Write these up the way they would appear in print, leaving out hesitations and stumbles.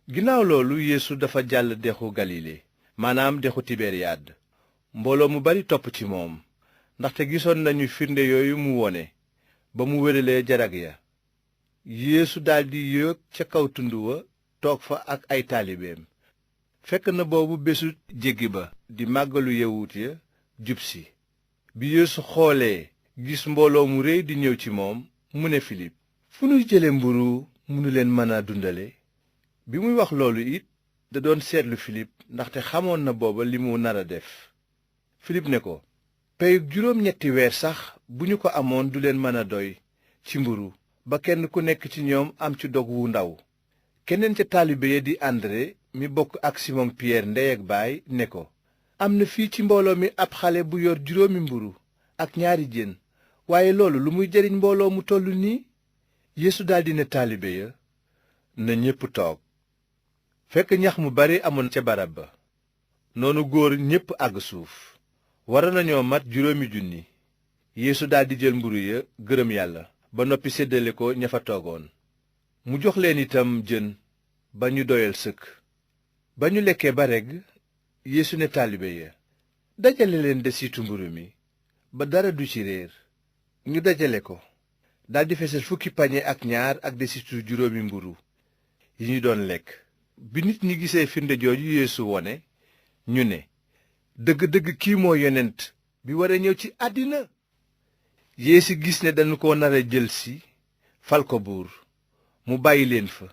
ginnaaw loolu yeesu dafa jàll dexu galile maanaam dexu tiberiyaad mbooloo mu bari topp ci moom ndaxte gisoon nañu firnde yooyu mu wone ba mu wéralee jarag ya. yeesu daldi yéeg ca kaw tund wa toog fa ak ay taalibeem. fekk na boobu bésu jéggi ba di màggalu yawut ya jub si. bi yeesu xoolee gis mbooloo mu réy di ñëw ci moom mu ne filip fu nuy jële mburu mu nu leen mën a dundale. bi muy wax loolu it da doon seetlu filip ndaxte xamoon na booba li mu nar a def. filip ne ko peyug juróom-ñetti weer sax bu ñu ko amoon du leen mën a doy ci mburu ba kenn ku nekk ci ñoom am ci dog wu ndaw. keneen ca taalibe ya di André mi bokk ak Simon Pierre ndey ak baay ne ko am na fii ci mbooloo mi ab xale bu yor juróomi mburu ak ñaari jën waaye loolu lu muy jariñ mbooloo mu tollu nii. yeesu daldi ne taalibe ya na ñépp toog. fekk ñax mu bari amoon ca barab ba noonu góor ñépp àgg suuf wara nañoo mat 5,000. yeesu daldi jël mburu ya gërëm yàlla ba noppi séddale ko ña fa toogoon mu jox leen itam jën ba ñu doyal sëkk. ba ñu lekkee ba regg yeesu ne taalibe ya dajale leen desitu mburu mi ba dara du ci réer. ñu dajale ko daldi fesal 10 pañe ak ñaar ak desitu 5 mburu yi ñu doon lekk. bi nit ñi gisee firnde jooju yeesu wone ñu ne dëgg-dëgg kii moo yonent bi war a ñëw ci àddina. yeesu gis ne dañu ko nar a jël si fal ko buur mu bàyyi leen fa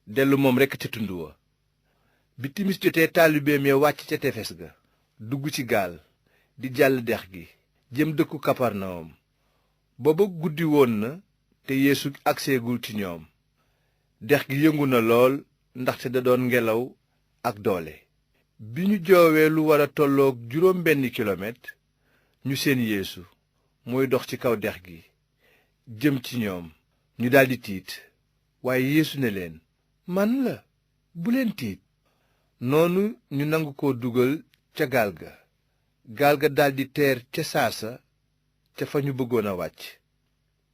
dellu moom rekk ca tund wa. bi timis jotee taalibeem ya wàcc ca tefes ga dugg ci gaal di jàll dex gi jëm dëkku kaparnawum. booba guddi woon na te yeesu agseegul ci ñoom. dex gi yëngu na lool ndaxte da doon ngelaw ak doole. bi ñu joowee lu war a tolloog 6 kilomètre ñu seen yeesu muy dox ci kaw dex gi jëm ci ñoom. ñu daldi tiit waaye yeesu ne leen man la bu leen tiit. noonu ñu nangu ko dugal ca gaal ga daldi teer ca saasa ca fa ñu bëggoon a wàcc.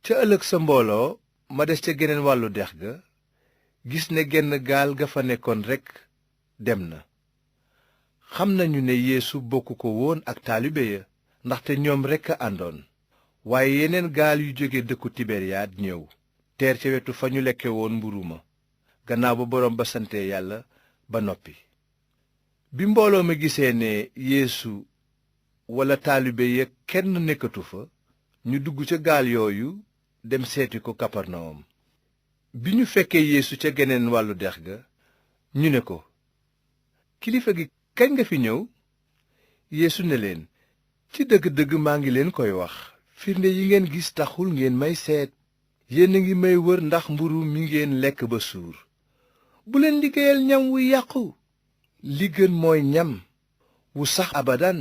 ca ëllëg sa mbooloo ma des ca geneen wàllu dex ga gis ne genn gaal ga fa nekkoon rekk dem na. xam nañu ne yeesu bokku ko woon ak taalibe ya ndaxte ñoom rekk a àndoon. waaye yeneen gaal yu jóge dëkku tiberiyaad ñëw teer ca wetu fa ñu lekke woon mburu ma gannaaw ba boroom ba sante yàlla ba noppi. bi mbooloo ma gisee ne yeesu walla taalibe ya kenn nekkatu fa ñu dugg ca gaal yooyu dem seeti ko kaparnawum. bi ñu fekkee yeesu ca geneen wàllu dex ga ñu ne ko kilifa gi kañ nga fi ñëw. yeesu ne leen ci dëgg-dëgg maa ngi leen koy wax firnde yi ngeen gis taxul ngeen may seet. yéen a ngi may wër ndax mburu mi ngeen lekk ba suur. bu leen liggéeyal ñam wu yàqu. li gën mooy ñam wu sax abadan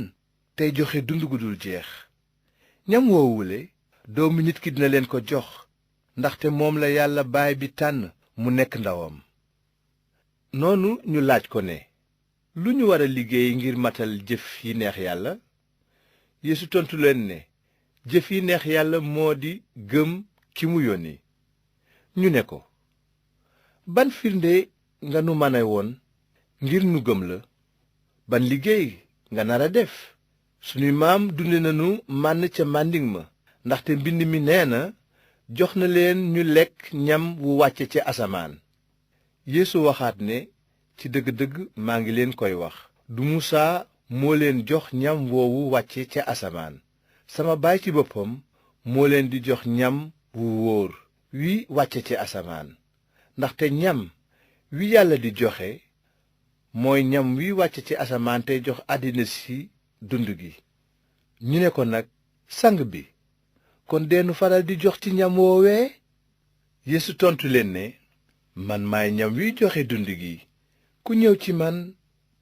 tey joxe dund gu dul jeex. ñam woowule doomu nit ki dina leen ko jox ndaxte moom la yàlla baay bi tànn mu nekk ndawam. noonu ñu laaj ko ne lu ñu war a liggéey ngir matal jëf yi neex yàlla. yeesu tontu leen ne jëf yi neex yàlla moo di gëm ki mu yónni. ñu ne ko ban firnde nga nu mane woon ngir nu gëm la. ban liggéey nga nar a def. sunuy maam dunde nañu mànn ca màndiŋ ma ndaxte mbind mi nee na jox na leen ñu lekk ñam wu wàcce ca asamaan. yeesu waxaat ne ci dëgg-dëgg maa ngi leen koy wax du musaa moo leen jox ñam woowu wàcce ca asamaan. sama baay ci boppam moo leen di jox ñam wu wóor wi wàcce ca asamaan. ndaxte ñam wi yàlla di joxe mooy ñam wi wàcce ci asamaan tey jox àddina si dund gi. ñu ne ko nag sang bi kon deenu faral di jox ci ñam woowee. yeesu tontu leen ne man maay ñam wi joxe dund gi. ku ñëw ci man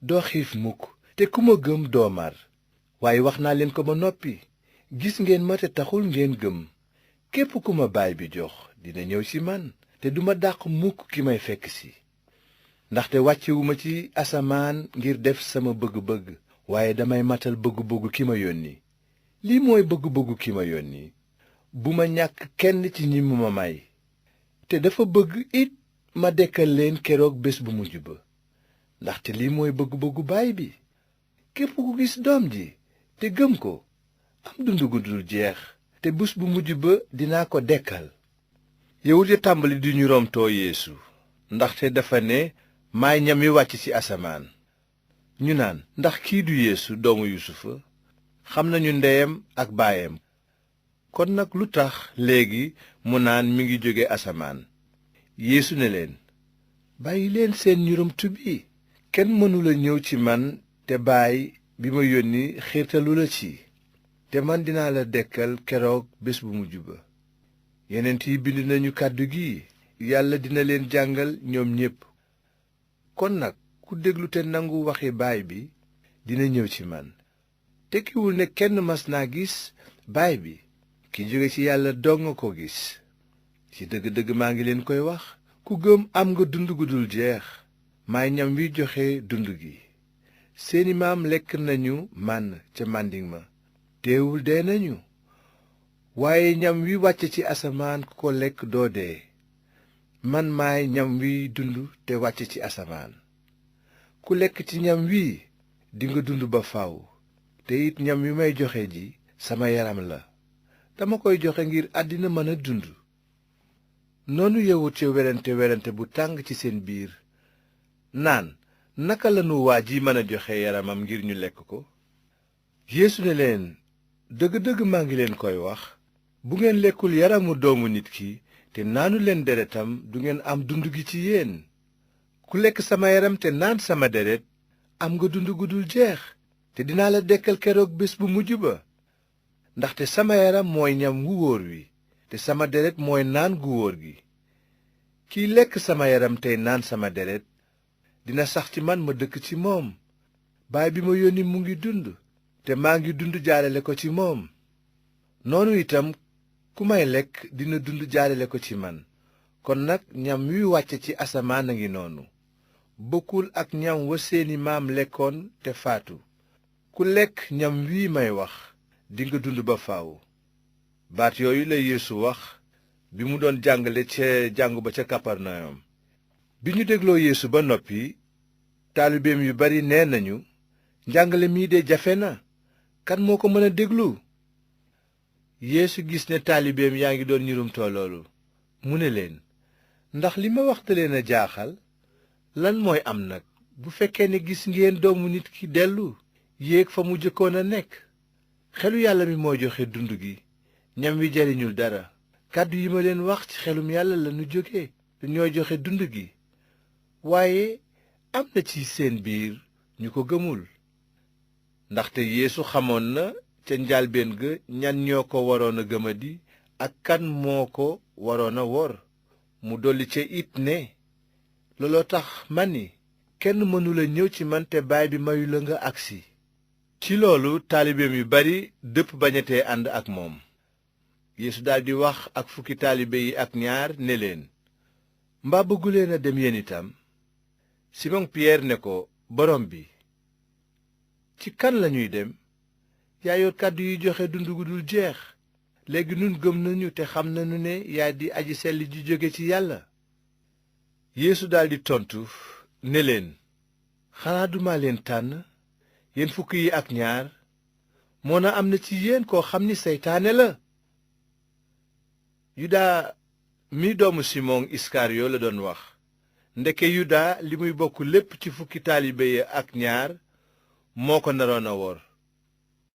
doo xiif mukk te ku ma gëm doo mar. waaye wax naa leen ko ba noppi gis ngeen ma te taxul ngeen gëm. képp ku ma baay bi jox dina ñëw ci man te duma dàq mukk ki may fekk si. ndaxte wàccewuma ci asamaan ngir def sama bëgg-bëgg waaye damay matal bëgg-bëggu ki ma yónni. lii mooy bëgg-bëggu ki ma yónni bu ma ñàkk kenn ci ñi mu ma may te dafa bëgg it ma dekkal leen keroog bés bu mujj ba ndaxte lii mooy bëgg-bëggu baay bi képp ku gis doom ji te gëm ko am dund gu dul jeex te bés bu mujj ba dinaa ko dekkal. yawut ya tàmbali di ñu romtoo yeesu ndaxte dafa ne maay ñam wi wàcc ci asamaan. ñu naan ndax kii du yeesu doomu yusufa xam nañu ndeyam ak baayam kon nag lu tax léegi mu naan mi ngi jóge asamaan. yeesu ne leen bàyyi leen seen ñurumtu bi kenn mënula ñëw ci man te baay bi ma yónni xiirtalu la ci te man dinaa la dekkal keroog bés bu mujj ba. yeneent yi bind nañu kàddu gi yàlla dina leen jàngal ñoom ñépp. kon nag ku déglu te nangu waxi baay bi dina ñëw ci man tekkiwul ne kenn mas naa gis baay bi ki jóge ci yàlla dong nga ko gis. ci dëgg-dëgg maa ngi leen koy wax ku gëm am nga dund gu dul jeex maay ñam wi joxe dund gi. seeni maam lekk nañu mànn ca màndiŋ ma teewul dee nañu waaye ñam wi wàcce ci asamaan ku ko lekk doo dee. man maay ñam wi dund te wàcce ci asamaan ku lekk ci ñam wi dinga dund ba faw te it ñam wi may joxe ji sama yaram la dama koy joxe ngir àddina mën a dund. noonu yawut ca werante bu tàng ci seen biir naan naka lanu waa ji mën a joxe yaramam ngir ñu lekk ko. yeesu ne leen dëgg-dëgg maa ngi leen koy wax bu ngeen lekkul yaramu doomu nit ki te naanu leen deretam du ngeen am dund gi ci yéen. ku lekk sama yaram te naan sama deret am nga dund gu dul jeex te dinaa la dekkal keroog bés bu mujj ba. ndaxte sama yaram mooy ñam wu wóor wi te sama deret mooy naan gu wóor gi. kiy lekk sama yaram tey naan sama deret dina sax ci man ma dëkk ci moom baay bi ma yónni mu ngi dund te maa ngi dund jaarale ko ci moom. noonu itam ku may lekk dina dund jaarale ko ci man. kon nag ñam wi wàcce ci asamaan a ngi noonu bokkul ak ñam wa seeni maam lekkoon te faatu. ku lekk ñam wi may wax dinga dund ba faaw. baat yooyu la yeesu wax bi mu doon jàngale ca jàngu ba ca kaparnayom. bi ñu dégloo yeesu ba noppi taalibeem yu bari nee nañu njàngale mii de jafe na kan moo ko mën a déglu. yeesu gis ne taalibeem yaa ngi doon ñurumtoo loolu mu ne leen ndax li ma wax da leen a jaaxal lan mooy am nag bu fekkee ne gis ngeen doomu nit ki dellu yéeg fa mu jëkkoon a nekk. xelu yàlla mi moo joxe dund gi ñam wi jariñul dara. kàddu yi ma leen wax ci xelum yàlla lanu jóge te ñoo joxe dund gi waaye am na ci seen biir ñu ko gëmul. ndaxte yeesu xamoon na ca njaalbeen ga ñan ñoo ko waroon a gëmadi ak kan moo ko waroon a wor. mu dolli ca it ne looloo tax ma ni kenn mënula ñëw ci man te baay bi mayu la nga agsi. ci loolu taalibeem yu bari dëpp bañatee ànd ak moom. yeesu daldi wax ak fukki taalibe yi ak ñaar ne leen mbaa bëgguleen a dem yéen itam. simon piyeer ne ko borom bi ci kan lañuy dem yaa yor kàddu yi joxe dund gu dul jeex léegi nun gëm nañu te xam nañu ne yaa di aji sell ji jóge ci yàlla. yeesu daldi tontu ne leen xanaa duma leen tànn yéen fukk yi ak ñaar moona am na ci yéen koo xam ni seytaane la. yuda mi doomu simon iskariyo la doon wax ndeke yuda li muy bokk lépp ci fukki taalibe yi ak ñaar moo ko naroon a wor.